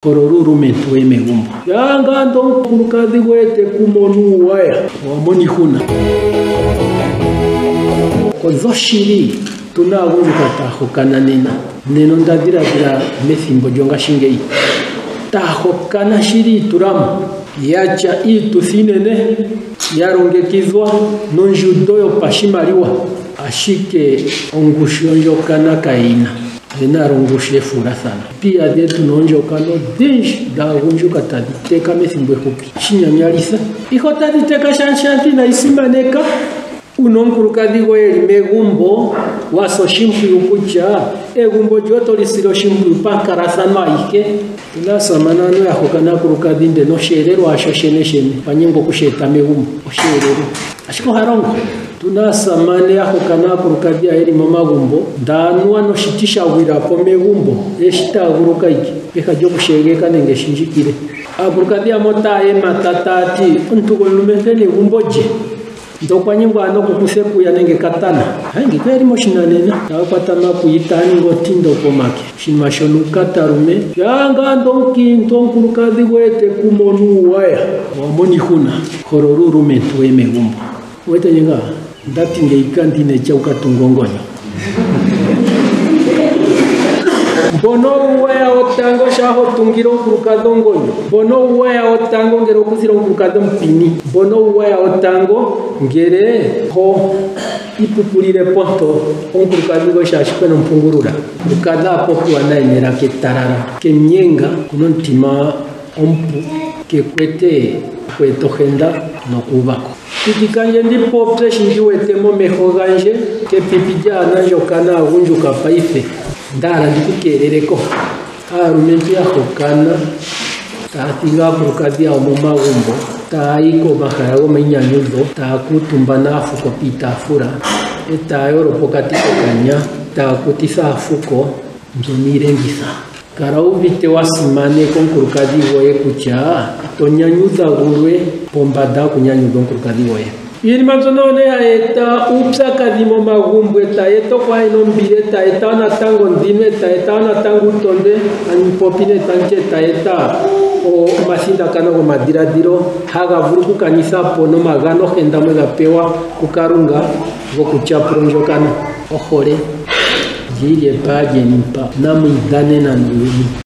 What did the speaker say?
Holola uulumentu woye megumbo. Yaa ngaa ando omukulukadhi gwoye te ku mono uuwaya, owa mona iihuna. Odhoshili, tu na aagundjuka taa hokana nena. Nena onda dhiladhila methimbo lyongashingeyi. Taa hokana shili itula mo, ya tya iituthi iinene ya longekidhwa nondjundo yopashimaliwa, ashike ongushu yondjokana kaye yi na. Oye na owala ongushu yefuulathano. Otwi iyadhe tu na oondjokana odhindji dhaagundjuka tadhi teka methimbo ehupi. Shinyanyalitha, ihe otadhi teka shaashi aantu inayi simaneka. Uuna omukulukadhi gwoye e li megumbo, wa sa oshimpwiyu kutya egumbo lyoye oto li sile oshimpwiyu pankalathano ayihe. Otu na aasamane aantu ya hokana aakulukadhi ndele nosheelelwa hasho sheneshene, okwa nyengwa oku shi eta megumbo, osheelelwa. Ashike oha longo. Otu na aasamane ya hokana aakulukadhi ya ye li momagumbo, ndele anuwa noshiti sha gwila po megumbo, ye shi taaguluka ike, peha lyoku shi egeka nenge eshi ndjikile. Aakulukadhi yamwe otaya yemata taya ti, Omuntu gomulumentu e na egumbo lye, ndele okwa nyengwa owala nokukutha ekuya nenge ekatana. Aye, ngiika oye li moshinanena, taya kwata omakuya itaya ningi otindo pomake. Oshinima shono uukatalume. Shaa ngaa ando omukiintu omukulukadhi gwoye te ku mono uuwaya, owa mona iihuna. Holola uulumentu woye megumbo. Owete ndje ngaa? Nda ti ngeyika ndi na etya wu ka tunge ongonyo. Mbono uuwaya wotango shaa ho tungile omukulukadhi ongonyo. Mbono uuwaya wotango ngele ho kuthile omukulukadhi omupini. Mbono uuwaya wotango ngele ho ipupulile ponto omukulukadhi goye shaashi kwe na ompungulula. Omukulukadhi a popiwa naye nelaka etalala, ke mu nyenga, oku na omutima omupu, ke kwete okweeta ohenda nokuuva ko. Pitika ndje ndi popye shi ndi wete momeho gandje kepipi lyaanandjokana aagundjuka paife. Nda hala ndi ku keelele ko. Aalumentu ya hokana taya thigi aakulukadhi yawo momagumbo, taya yi komahala gomainyanyudho, taya kuutumba naafuko piitaafula, e taya yolo pokati kokanya, taya kutitha aafuko, mbyono iilengitha. Kala wu uvite wa simaneka omukulukadhi gwoye kutya ito nyanyudha gulwe pombanda yokunyanyudha omukulukadhi gwoye. Iinima mbyono oyo nee hayi eta uupyakadhi momagumbo, e tayi eta okwaahena ombili, e tayi eta wo natango ondhino, e tayi eta wo natango uutondwe, tandi popi nee tandi ti e tayi eta omathindakano gomadhiladhilo haga vulu okukanitha po nomaganohenda mwe ga pewa kuKalunga gokutyapula ondjokana. Ohole. Lyi li epaya lyeni mpa. Namu idhanena nuuyuni.